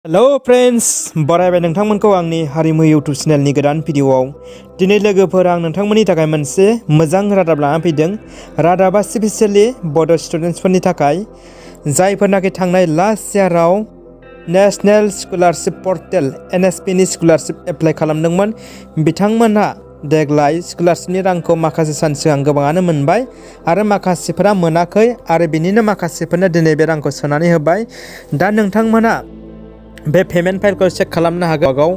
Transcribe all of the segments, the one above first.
Hello friends बरायबाय नोंथांमोनखौ आंनि हारिमु YouTube चेनेलनि गोदान भिडियोआव दिनै लोगोफोर आं नोंथांमोननि थाखाय मोनसे मोजां रादाब लाना फैदों। रादाबा स्पेसियली बड' स्टुडेन्ट्सफोरनि थाखाय जायफोरनाखि थांनाय लास्ट इयाराव नेशनेल स्कलारशिप पर्टेल NSP नि स्कलारशिप एप्लाइ खालामदोंमोन बिथांमोनहा देग्लाय स्कलारशिपनि रांखौ माखासे सान सिगां गोबाङानो मोनबाय आरो माखासेफोरा मोनाखै आरो बिनिनो माखासेफोरनो दिनै बे रांखौ सोनानै होबाय। दा नोंथांमोना बे पेमेन्ट फाइलखौ चेक खालामनो हागोन गाव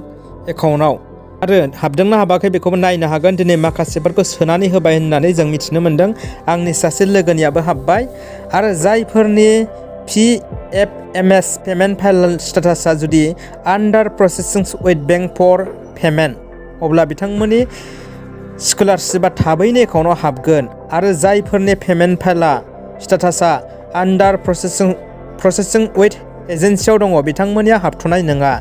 एकाउन्टआव आरो हाबदोंना हाबाखै बेखौबो नायनो हागोन। दिनै माखासेफोरखौ सोनानै होबाय होननानै जों मिथिनो मोन्दों। आंनि सासे लोगोनियाबो हाबबाय आरो जायफोरनि PFMS पेमेन्ट फाइल स्टेटासा जुदि under processing with bank for payment अब्ला बिथांमोननि स्कलारशिपआ थाबैनो एकाउन्टआव हाबगोन आरो जायफोरनि पेमेन्ट फाइला स्टेटासा आन्डार प्रसेसिं उइथ एजेन्सियाव दङ बिथांमोननिया हाबथ'नाय नङा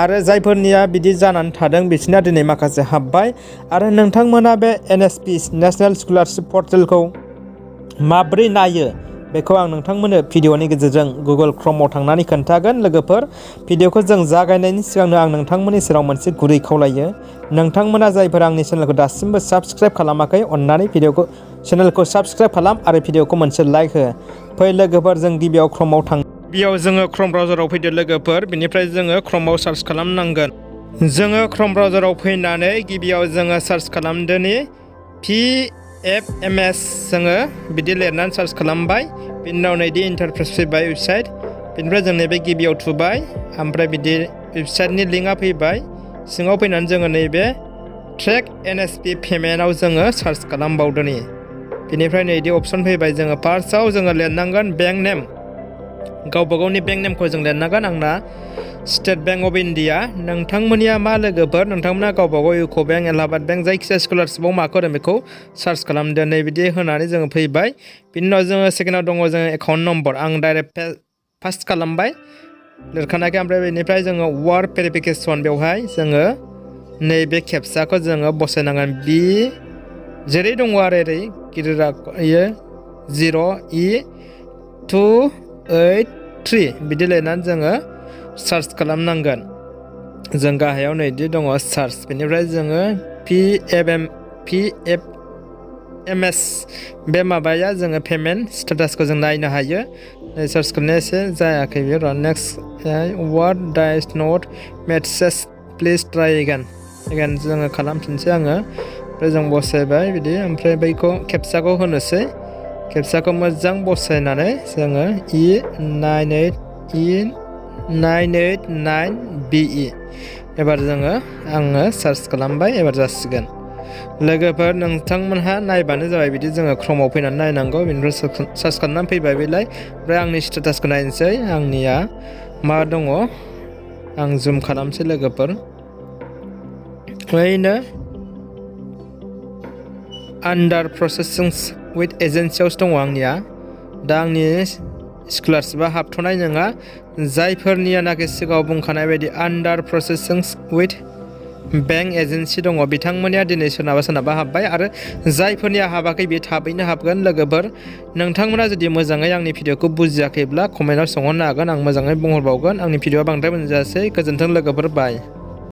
आरो जायफोरनिया बिदि जानानै थादों बिसोरना दिनै माखासे हाबबाय। आरो नोंथांमोना बे NSP नेशनेल स्कलारशिप पर्टेलखौ माब्रै नायो बेखौ आं नोंथांमोननो भिडिअनि गेजेरजों गुगल क्रमआव थांनानै खोन्थागोन। लोगोफोर भिडिअखौ जों जागायनायनि सिगांनो आं नोंथांमोननि सेराव मोनसे गुरै खावलायो, नोंथांमोना जायफोर आंनि चेनेलखौ दासिमबो साबस्क्राइब खालामाखै अन्नानै चेनेलखौ साबस्क्राइब खालाम आरो भिडिअखौ मोनसे लाइक हो। फै लोगोफोर जों गिबियाव क्रमआव थां गिबियाव जोङो क्रम ब्राउजाराव फैदो लोगोफोर, बिनिफ्राय जोङो क्रमआव सार्च खालामनांगोन। जोङो क्रम ब्राउजाराव फैनानै गिबियाव जोङो सार्च खालामदोनि PFMS जोङो बिदि लिरनानै सार्च खालामबाय। बिनि उनाव नैदि इन्टारफेस फैबाय वेबसाइट, बिनिफ्राय जों नैबे गिबियाव थुबाय ओमफ्राय बिदि वेबसाइटनि लिंकआ फैबाय। सिङाव फैनानै जोङो नैबे ट्रेक NSP पेमेन्टआव जोङो सार्च खालामबावदोनि बिनिफ्राय नैदि अपसन फैबाय। जोङो फार्स्टआव जोङो लिरनांगोन बेंक नेम, गावबा गावनि बेंक नेमखौ जों लिरनांगोन। आंना स्टेट बेंक अफ इन्डिया। नोंथांमोननिया मा लोगोफोर? नोंथांमोना गावबा गाव इउक' बेंक, एलाहाबाद बेंक, जायखिजाया स्कलारशिपआव माखौ होदों बेखौ सार्च खालामदो। नै बिदि होनानै जोङो फैबाय। बिनि उनाव जोङो सेकेन्डआव दङ जोङो एकाउन्ट नम्बर। आं डाइरेक्ट पास्ट खालामबाय लिरखानायखाय। ओमफ्राय बेनिफ्राय जोङो वार्ड भेरिफिकेसन, बेवहाय जोङो नैबे खेबसाखौ जोङो बसायनांगोन। बि जेरै दङ आरो ओरै गिदिर इयो 0E28 बिदि लिरनानै जोङो सार्च खालामनांगोन। जों गाहायाव नैदि दङ सार्च, बेनिफ्राय जोङो PFMS बे माबाया जोङो पेमेन्ट स्टेटासखौ जों नायनो हायो। सार्च खालामनाया एसे जायाखै बेयो। र' next word does not message please try again जोङो खालामफिनसै आङो। ओमफ्राय जों बसायबाय बिदि, ओमफ्राय बैखौ खेबसाखौ होनोसै। खेबसाखौ मोजां बसायनानै जोङो E989BE एबार आङो सार्च खालामबाय, एबार जासिगोन। लोगोफोर नोंथांमोनहा नायबानो जाबाय। बिदि जोङो क्रमआव फैनानै नायनांगौ। बेनिफ्राय सार्च खालामनानै फैबाय बेलाय। ओमफ्राय आंनि स्टेटासखौ नायनोसै आंनिया मा दङ। आं जुम खालामसै लोगोफोर। ओरैनो आन्डार प्रसेसिं उइथ एजेन्सियावसो दङ आंनिया। दा आंनि स्कलारशिपआ हाबथ'नाय नङा। जायफोरनियानाखि सिगाङाव बुंखानाय बायदि आन्डार प्रसेसिं उइथ बेंक एजेन्सि दङ बिथांमोननिया दिनै सोरनाबा हाबबाय आरो जायफोरनिया हाबाखै बे थाबैनो हाबगोन। लोगोफोर नोंथांमोना जुदि मोजाङै आंनि भिडिअखौ बुजियाखैब्ला कमेन्टआव सोंहरनो हागोन, आं मोजाङै बुंहरबावगोन। आंनि भिडिअआ बांद्राय मोजां जायासै। गोजोन्थों लोगोफोर, बाय।